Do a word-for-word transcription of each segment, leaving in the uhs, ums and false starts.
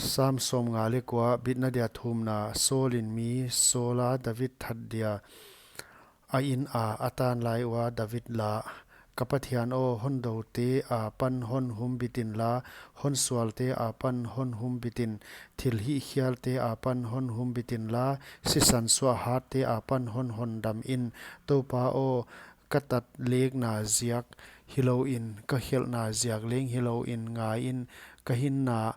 Sam sawmnga leh kua. Bitna dia thumna. Saul in mi. Saul a David that dia. A in a a tan lai ua David la. Ka Pathian aw, hon doute apan hon humbit inla, hon sualte apan hon humbit in, thil hihkhialte apan hon humbit inla, sisan suahatte apan hon hondam in. Toupa aw, ka tatlekna ziak hilouin, ka khelhna ziak leng hilouin, ngaiin, ka hinna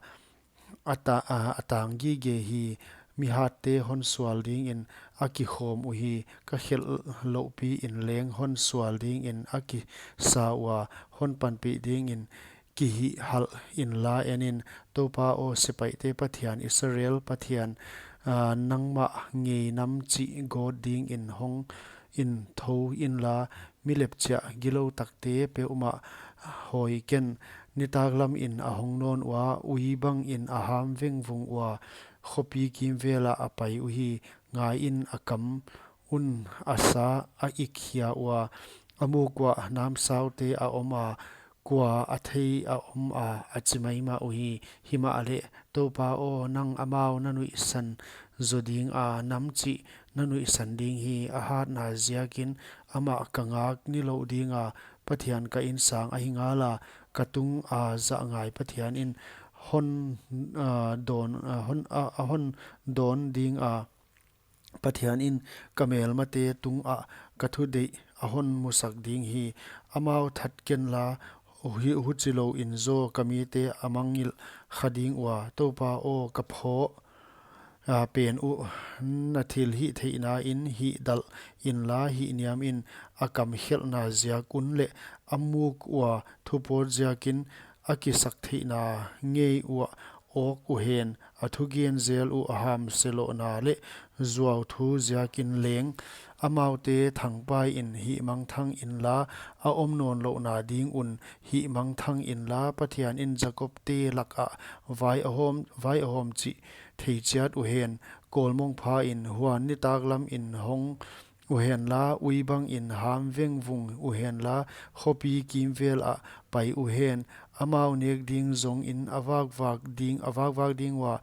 a ta-, a, a tang gige hi. Mi hatte hon sual dingin a kikhawm uhi, ka khelh loupi in leng hon sual dingin a kisa ua, hon panpih dingin kihihhalh inla, en in. Toupa aw, sepaihte Pathian, Israel Pathian, a, nangmah ngei nam chih gawt dingin hong in thou inla, mi lepchiah gilou takte peuhmah hawi ken. Nitaklam in a hong nawn ua, ui bangin a ham vengvung ua, khopi kimvel ah a pai uhi. Ngaiin, a kam un a sa a ik khia ua, a muk uah namsaute a om a, kua a thei a om a, a chi maimah uhi. Himahleh, Toupa aw, nang amau na nuihsan zo dinga, nam chih na nuihsan ding hi. A hatna ziakin amah ka ngak nilouh dinga, Pathian ka insang ahi ngala, ka tunga zahngai Pathian in hon, a, dawn, a, hon, a, a hon dawn dinga, Pathian in ka melmate tungah ka thudeih a hon musak ding hi. Amau that kenla, hu-, huchilouin zaw ka mite a mangngilh kha ding ua. Toupa aw, ka phaw, a, pen uh na thilhihtheihna in hihdalh inla, hihniamin a kam khelhna ziak un leh a muk ua thupawt ziakin a kisaktheihna ngei uah awk uhen. A thugen zel uh a hamse lohna leh zuau thu ziakin leng, amaute thangpai in hihmangthang inla, a om nawnlouhna ding un hihmangthang inla, Pathian in Jakob te lakah vai a hawm, vai a hawm chih theichiat uhen. Kawlmong pha in, huan nitaklam in hong uhenla, ui bangin ham vengvung uhenla, khopi kimvel ah pai uhen. Amau nek ding zongin a vakvak ding, a vakvak ding ua,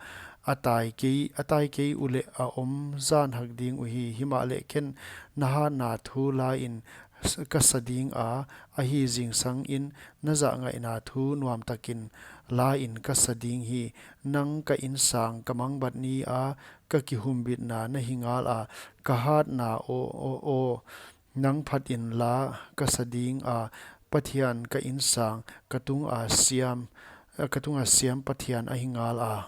a tai kei, a tai kei uleh a om zan hak ding uhi. Himahleh ken na hatna thu la in s-, ka sa dinga, ahi zingsangin na zahngaihna thu nuamtakin la in ka sa ding hi. Nang ka insang ka mangbat ni a, ka kihumbitna na hi ngala, ka hatna aw, aw, aw, nang phat inla ka sa dinga, Pathian ka insang, ka tunga siam, ka tunga siam Pathian ahi ngala.